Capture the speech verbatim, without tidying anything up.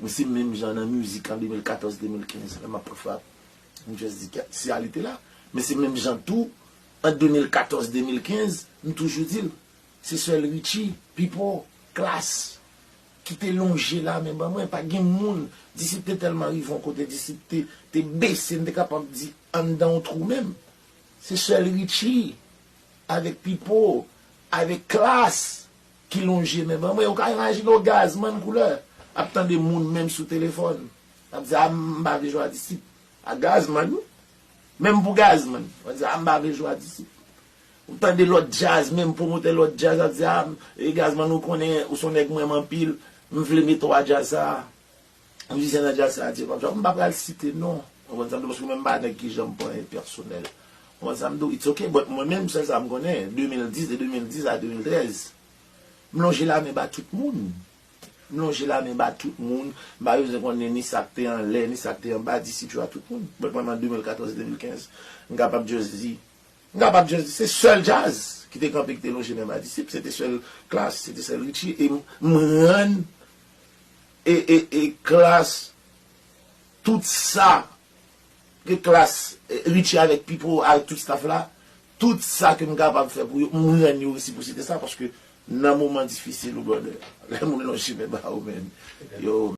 Men se menm jan nan mizik an de mil katòz de mil kenz, lè m ap pran frap, m just di kèt, si a li te la. Men se menm jan tou, an de mil katòz de mil kenz, m toujou di l, se sèl Richie, Pipo, Klass, ki te lonje lamen ban mwen. Pa gen moun, Disip te tèlman rive yon kote, Disip te, te bese, m te kapab di anndan yon twou menm. Se sèl Richie, avèk Pipo, avèk Klass, ki lonje men ban mwen. Ou ka imajine w Gazman koulè ap tande moun menm sou telefòn. Ap di, "A, m pa vle jwe a Disip." A Gazman, wi. Menm pou Gazman. W ap di, "A, m pa vle jwe a Disip." Ou tande lòt djaz, menm pwomotè lòt djaz ap di, "A, e Gazman, ou konnen, ou se yon nèg m renmen anpil, m vle mete w a djaz sa a." Mizisyen nan djaz sa a di, "M pa pral site non." Ou konprann sa m di w? Paske mwen m pa nèg ki janm pran pèsonèl. Ou konprann sa m di w? It's ok, but mwen menm, sèl sa m konnen, de mil dis, de de mil dis a de mil trèz, m lonje lamen ba tout moun. M lonje lamen ba tout moun. M pa bezwen konnen ni sa k te anlè, ni sa k te anba, Disip jwe a tout moun. But mwen, an de mil katòz, de mil kenz, m kapab just di, m kapab just di, se sèl djaz ki te kanpe, ki te lonje men ba Disip. Se te sèl Klass, se te sèl Richie. E m, m rann e, e, e Klass, tout sa ke Klass, e, Richie avèk Pipo, avèk tout staff la, tout sa ke m kapab fè pou yo, m rann yo resiprosite sa, paske nan moman difisil ou, brother, lè moun lonje men ba ou, men, yo,